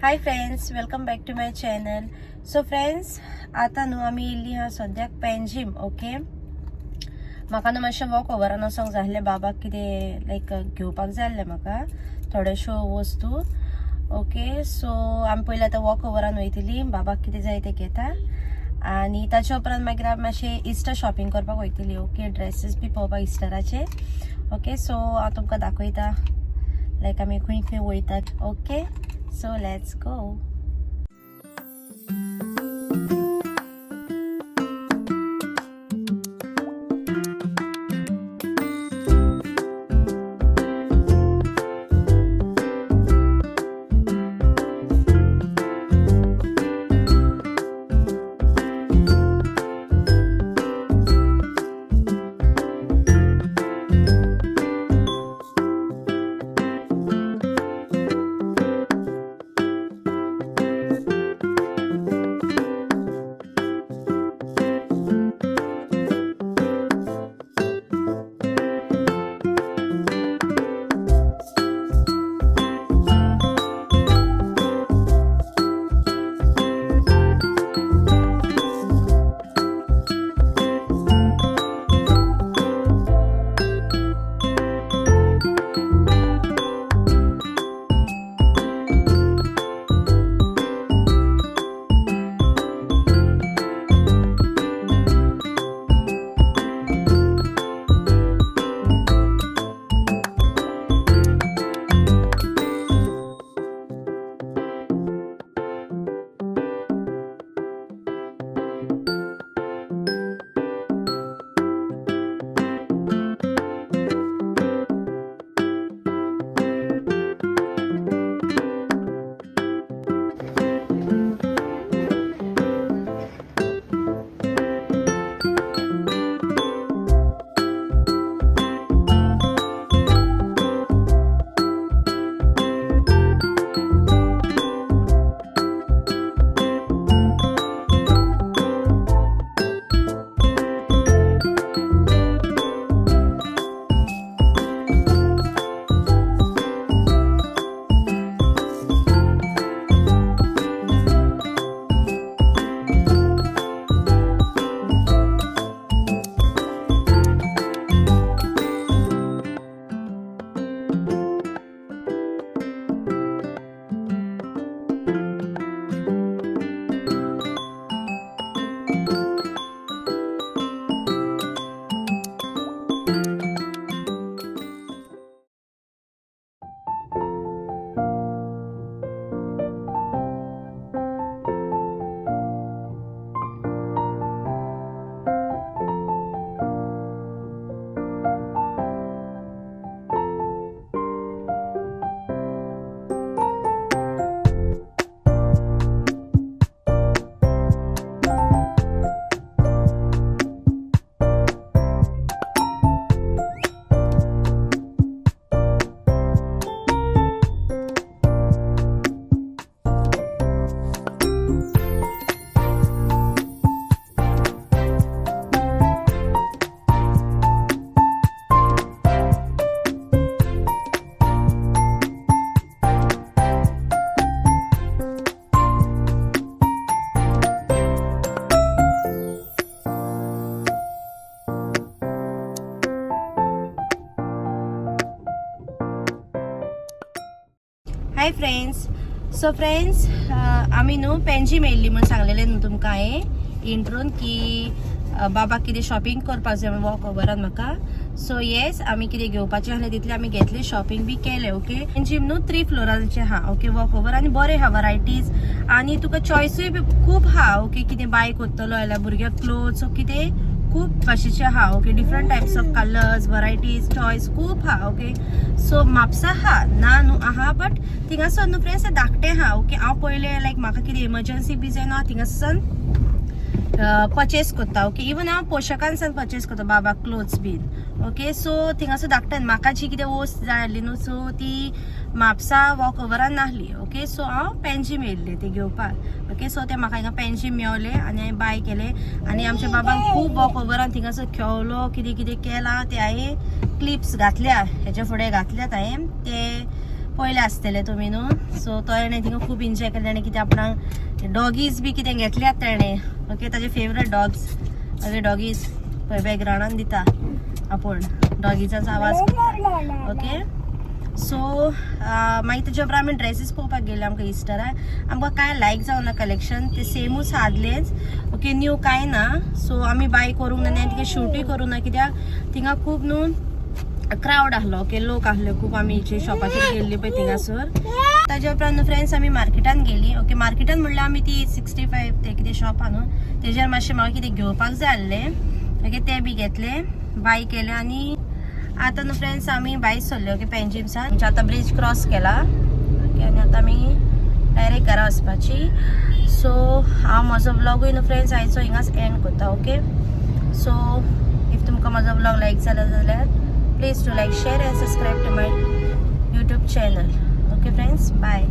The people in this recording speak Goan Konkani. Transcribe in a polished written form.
Hi friends, welcome back to my channel. So friends, आता न्हू आमी येयल्ली आहा सद्याक पेंजीम. ओके, म्हाका न्हू मातशें वॉक ओवरान वचोंक जाय आसलें. बाबाक कितें लायक घेवपाक जाय आसलें म्हाका थोड्योश्यो वस्तू. ओके, सो आमी पयलीं आतां वॉक ओवरान वयतली, बाबाक कितें जाय तें घेता आनी ताच्या उपरांत मागीर आमी मातशें इस्टर शॉपिंग करपाक वयतली. ओके, ड्रेसीस बी पळोवपाक इस्टराचे. ओके, सो हांव तुमकां दाखयता लायक आमी खंय खंय वयतात. Okay, so let's go. Hi friends. So friends, आमी न्हू पेंजीम येयल्ली म्हूण सांगलेलें न्हू तुमकां हांवें इंट्रोन की बाबाक कितें शॉपिंग करपाक जाय म्हूण वॉक ओवरान म्हाका. सो येस, आमी कितें घेवपाचें आसलें तितलें आमी घेतलें, शॉपिंग बी केलें. ओके, पेंजीम न्हू 3 फ्लोरांचें आहा. ओके, वॉक ओवर आनी बरें आहा, वरायटीज आनी तुका चॉयसूय बी खूब आहा. ओके, कितें बाय करतलो जाल्यार भुरग्याक क्लोथ्स कितें खूब भाशेचे आहा. Okay, different types of colours, varieties, choice खूब आहा. ओके, सो म्हापसा आहा ना न्हू आहा, बट थिंगासर न्हू फ्रेंड्स धाकटें आहा. ओके, हांव पयलें लायक म्हाका कितें इमर्जन्सी बी जाय न्हू थिंगासान पर्चेस करता. ओके, इवन हांव पोशकान पर्चेस करता बाबाक क्लोथ्स बीन. ओके, सो थिंगासर धाकटें म्हाका जी कितें वस्त जाय आसली न्हू, सो ती म्हापसा वॉक ओवरान नासली. ओके, सो हांव पेंजीम येयल्लें तें घेवपाक. ओके, सो तें म्हाका हिंगा पेंजीम मेवलें आनी हांवें बाय केलें. आनी आमच्या बाबांक खूब वॉक ओवरान थिंगासर खेवलो, कितें कितें केलां तें हांवें क्लिप्स घातल्या, हेच्या फुडें घातल्यात हांवें, ते पयले आसतले तुमी न्हू. सो तो तेणें थिंगा खूब एन्जॉय केलें. आनी कितें आपणाक डॉगीज बी कितें घेतल्यात तेणें. ओके, ताजे फेवरेट डॉग्स. ओके, डॉगीज पळय बॅकग्रावंडान दिता आपूण डॉगीजाचो आवाज. ओके, सो मागीर तेच्या उपरांत आमी ड्रेसीस पळोवपाक गेले आमकां इस्टराक. आमकां कांय लायक जावना कलेक्शन, ते सेमूच आदलेच. ओके, न्यू कांय ना. सो आमी बाय करूंक ना आनी थिंगा शूटूय करूंक ना, कित्याक थिंगा खूब न्हू क्रावड आहलो. ओके, लोक आहले खूब आमी जे शॉपाचेर गेल्ली पळय थिंगासर. ताज्या उपरांत फ्रेंड्स आमी मार्केटान गेली. ओके, मार्केटान म्हणल्यार आमी ती 65 ते कितें शॉप आहा न्हू, तेजेर मातशें म्हाका कितें घेवपाक जाय आसलें. ओके, ते बी घेतले, बाय केले आनी आतां न्हू फ्रेंड्स आमी भायर सरले. ओके, पेंजिमसान म्हणजे आतां ब्रिज क्रॉस केला. ओके, आनी आतां आमी डायरेक्ट घरा वचपाची. सो हांव म्हजो व्लॉगूय न्हू फ्रेंड्स आयचो हिंगाच एंड करता. ओके, सो if तुमकां म्हजो व्लॉग लायक जाला जाल्यार please do like, share and subscribe to my YouTube channel. Okay friends, bye.